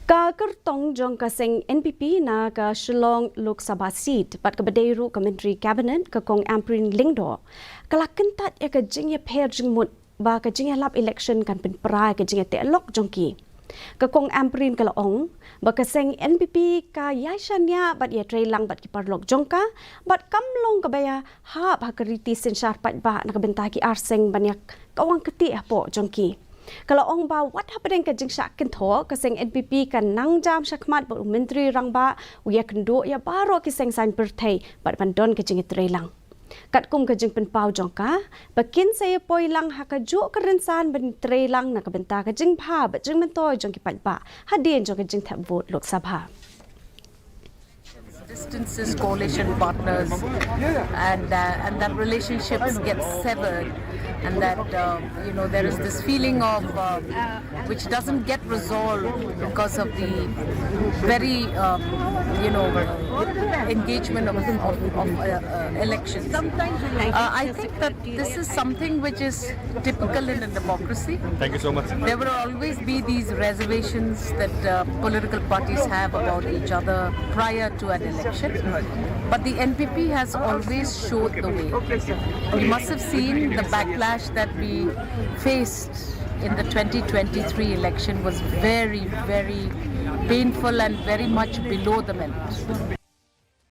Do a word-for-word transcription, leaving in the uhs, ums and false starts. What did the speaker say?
Ka kyrtong jong ka seng N P P na ka Shillong Lok Sabha seat bad kaba dei ruh ka Myntri Cabinet, ka Kong Ampareen Lyngdoh, ka la kyntait ïa ka jingïapher jingmut ba ka jingïalap election kan pynpra ïa ka jingïateh lok jong ki. Ka Kong Ampareen ka la ong ba ka seng N P P ka ïaishaniah bad ïatreilang bad ki paralok jong ka, bad kam long kaba ïahap ha ka riti synshar paidbah na ka bynta ki arseng ban ïa kawang ktieh hapoh jong ki. Ka la ong ba wat hapdeng ka jingshah kynthoh, ka seng N P P ka nang jam shakhmat bad u Myntri Rangbah, u ïakynduh ïa baroh ki seng saiñ pyrthei bad ban don ka jingïatreilang. Katkum ka jingpynpaw jong ka ba kin sa ïapoi lang ha kajuh ka rynsan ban treilang na ka bynta ka jingbha bad jingmyntoi jong ki paidbah hadien jong ka jingthep vote Lok Sabha. Distances coalition partners, and uh, and that relationships get severed, and that uh, you know there is this feeling of uh, which doesn't get resolved because of the very um, you know engagement of, of, of uh, uh, elections. Uh, I think that this is something which is typical in a democracy. Thank you so much. There will always be these reservations that uh, political parties have about each other prior to an election. But the N P P has always showed the way. We must have seen the backlash that we faced in the twenty twenty-three election was very, very painful and very much below the merit.